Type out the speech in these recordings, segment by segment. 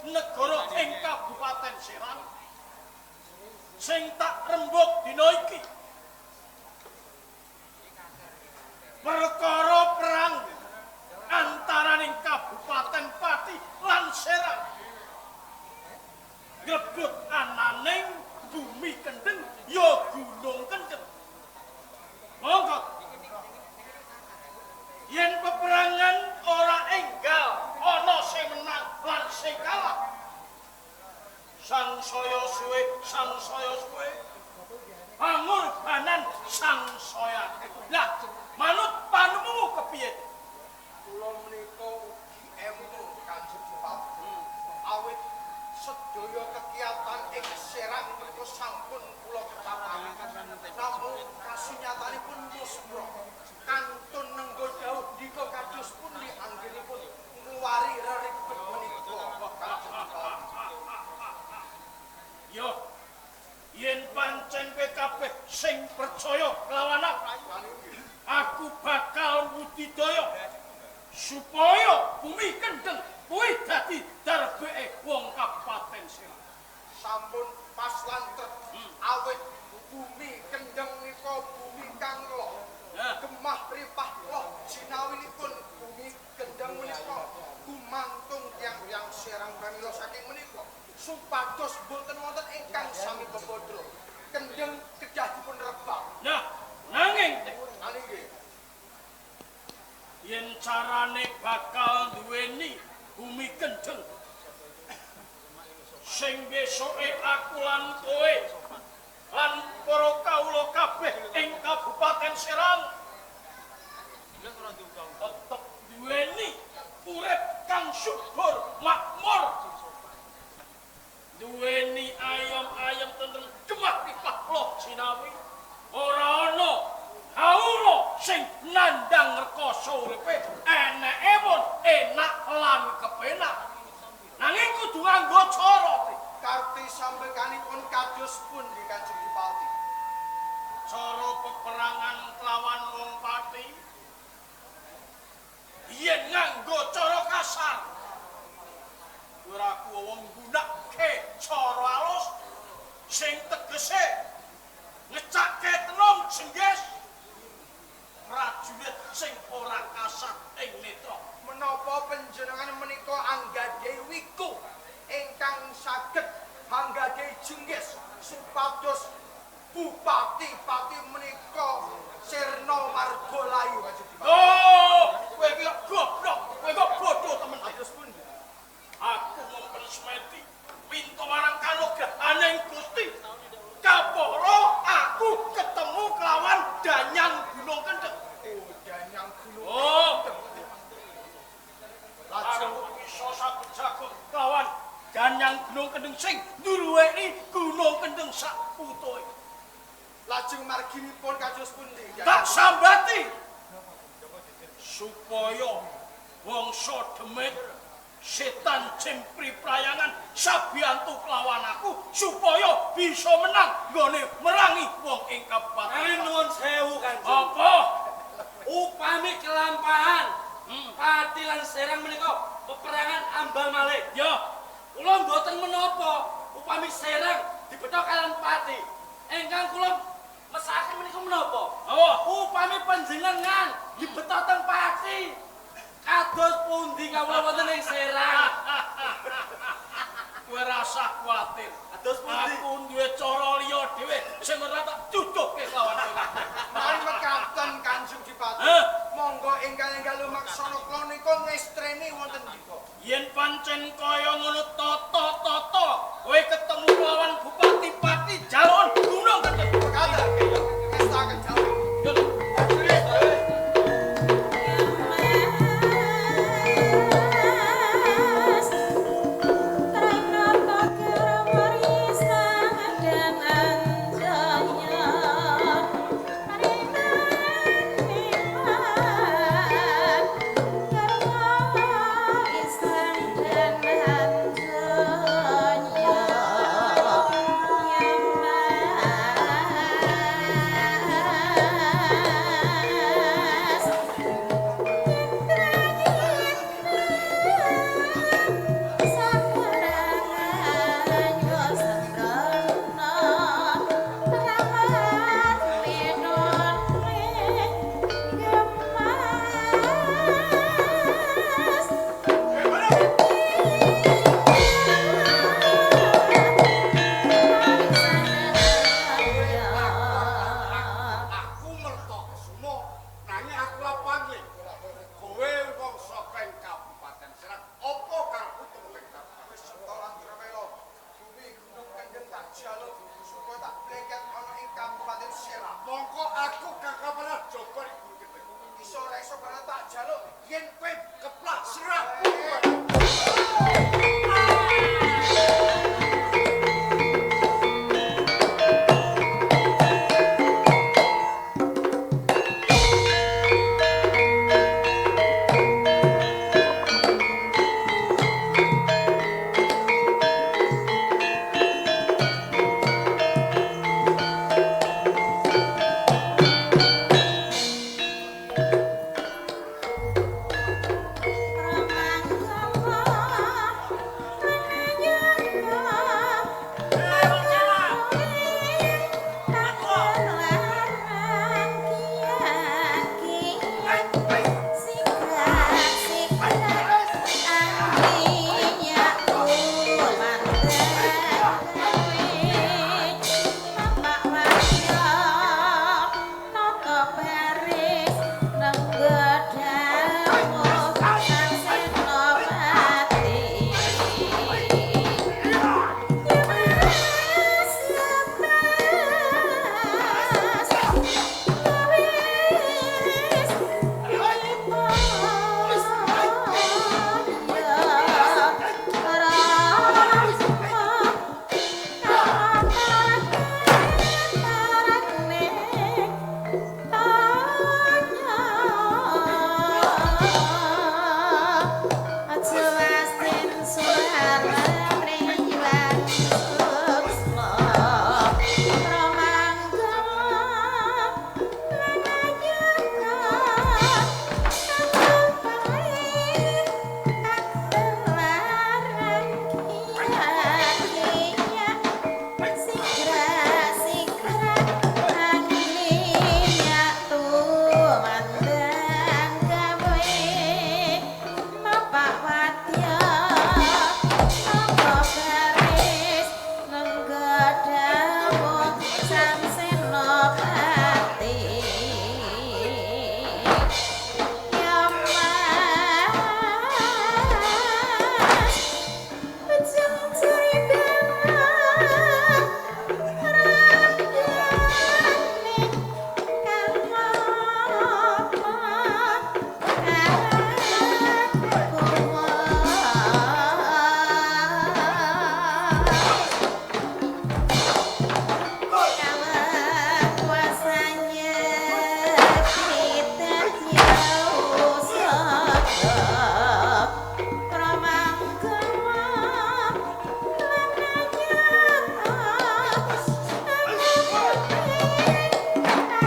negara ing Kabupaten Serang. Sing tak rembug dina iki perkara perang antaraning Kabupaten Pati lan Serang ngrebut ananing bumi Kendeng ya Gunung Kendeng. Monggo yen peperangan ora enggal ana sing menang lan sing kalah, sangsaya suwe sangsaya suwe pangorbanan sangsaya. Lah manut panemu kepiye? Kula menika ugi emung Kanjeng Bupati. Awit sedaya kegiatan ing Serang menika sampun kula ketapaken. Namung kasunyatanipun muspra kantun nenggo dawuh ndika kados pundi anggenipun ngluwari reribet menika Kanjeng Bupati. Yo yen pancen kowe kabeh sing percaya kelawan aku bakal budidaya supaya bumi Kendeng kuwi dadi darbeke wong Kabupaten Serang. Sampun pas lan trep awit bumi Kendeng nika bumi kang loh. Gemah ripah loh jinawinipun bumi Kendeng menika gumantung tiyang-tiyang Serang pramila saking menika supados boten wonten ingkang sami bebodro. Kendeng kedah dipun rebak. Nah, nanging nggih yen carane bakal duweni bumi Kendeng sing besoke aku lan kowe lan para kawula kabeh ing Kabupaten Serang tetep duweni urip kang subur makmur, duweni ayam-ayam tentrem gemah ripah loh jinawi, ora ana kawula sing nandhang rekoso uripe eneke pun enak lan kepenak. Nanging kudu nganggo cara. Karti sampekanipun kados pundi Kanjeng Bupati? Cara peperangan lawan wong Pati yen nganggo cara kasar ora kuwi wong nggunakake cara alus sing tegese ngecake tenung jengges prajurit sing ora kasat ing netra. Menapa panjenengan menika anggadhahi wiku ingkang saged anggadhahi jengges supados Bupati Pati menika sirna marga layu Kanjeng Bupati? Oh, kowe iki kok goblok, kowe kok bodoh temen. Kados pundi? Aku mumpen semedi pintu marang kanugrahaning Gusti. Kapara aku ketemu kelawan Danyang Gunung Kendeng. Oh, Danyang Gunung Kendeng. Lajeng aku bisa saged jago kelawan Danyang Gunung Kendeng sing nduweni Gunung Kendeng sak utuhe. Lajeng marginipun kados pundi? Tak sambati supaya wangsa demit setan jempri prayangan sabiyantu kelawan aku supaya bisa menang nggone merangi wong ing kabupaten. Nuwun sewu Kanjeng. Apa? Upami kelampahan Pati lan Serang menika peperangan ambal malih. Ya, kula mboten menapa upami Serang dibethok kalian Pati. Ingkang kula mesakaken menika menapa? Apa? Upami panjenengan dibetok teng Pati. Kados pundi kawula wonten ing Serang? Kowe rasah kuwatir. Kados pundi? Aku duwe cara liya dhewe sing ora tak duduhke lawan kowe. Mari mekaten Kanjeng Dipati. Monggo ingkang enggal lumaksana kula nika ngestreni wonten ndika. Yen pancen kaya ngono tata-tata, kowe ketemu lawan Bupati Pati jalon Gunung Kendeng. Mekaten. Ngestaken jawab. Yo. Dan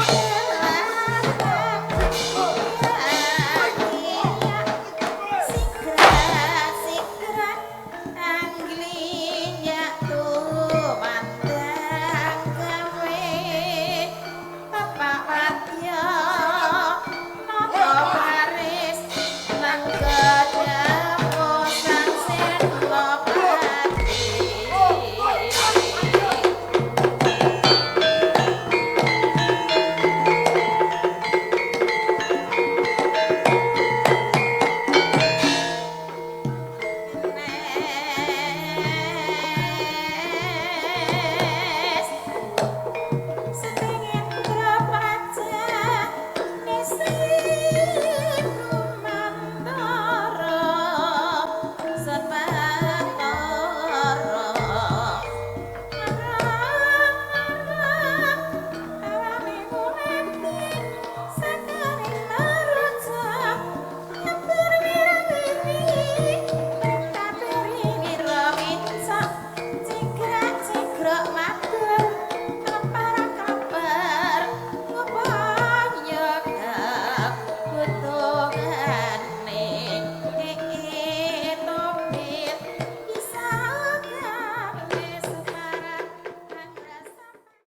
Thank you.